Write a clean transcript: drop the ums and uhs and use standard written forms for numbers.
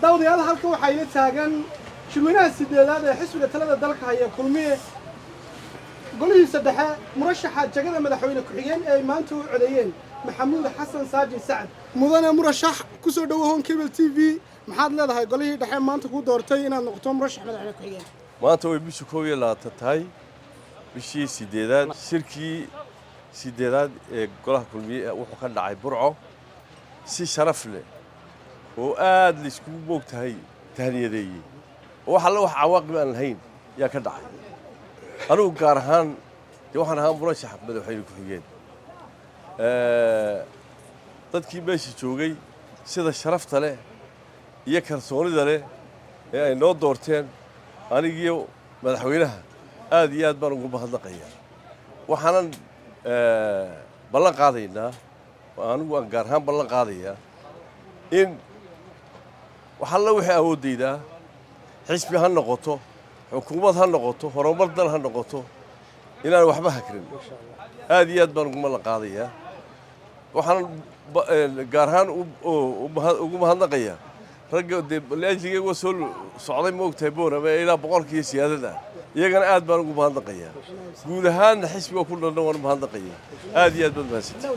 Daawadayaal, halkan waxaa ila taagan shirweynaha sideedaad ee xisbiga talada dalka haya Kulmiye, golihiisa dhexe, murashaxa jagada madaxweyne ku-xigeen ee ay maanta u codeeyeen, Maxamuud Xasan Saajin Sacad. Mudane murashax, ku soo dhowo Horn Cable TV. Maxaad leedahay golihii dhexe maanta kuu doortay inaad noqoto murashax madaxweyne ku-xigeen? Maanta way bishii 21 tahay, bishii sideedaad. Shirkii sideedaad ee golaha Kulmiye wuxuu ka dhacay Burco si sharaf leh oo aad layskugu moog tahay, tahniyadeeyey oo wax alle wax cawaaqib aan lahayn yaa ka dhacay. Anigu gaar ahaan dee waxaan ahaa murashax madaxweyne ku-xigeen. Dadkii meesha joogay sida sharafta leh iyo kalsoonida leh ee ay noo doorteen anigiyo madaxweynaha, aad iyo aad baan ugu mahadnaqayaa. Waxaanan ballan qaadaynaa, anigu aan gaar ahaan ballan qaadayaa, in wax alla wixii awooddaydaa, xisbi ha noqoto, xukuumad ha noqoto, horumar dal ha noqoto, inaan waxba hakrin. Aad iyo aad baan ugu ballan qaadayaa. Waxaanan gaar ahaan ugu mahadnaqayaa ragga dee liajligayga soo socday, ma ogtahay, Boorama ilaa 100-kiiyo siyaadada ah. Iyagana aad baan ugu mahadnaqayaa. Guud ahaanna xisbiga ku dhanna waan u mahadnaqayaa. Aad iyo aad baad mahadsantihi.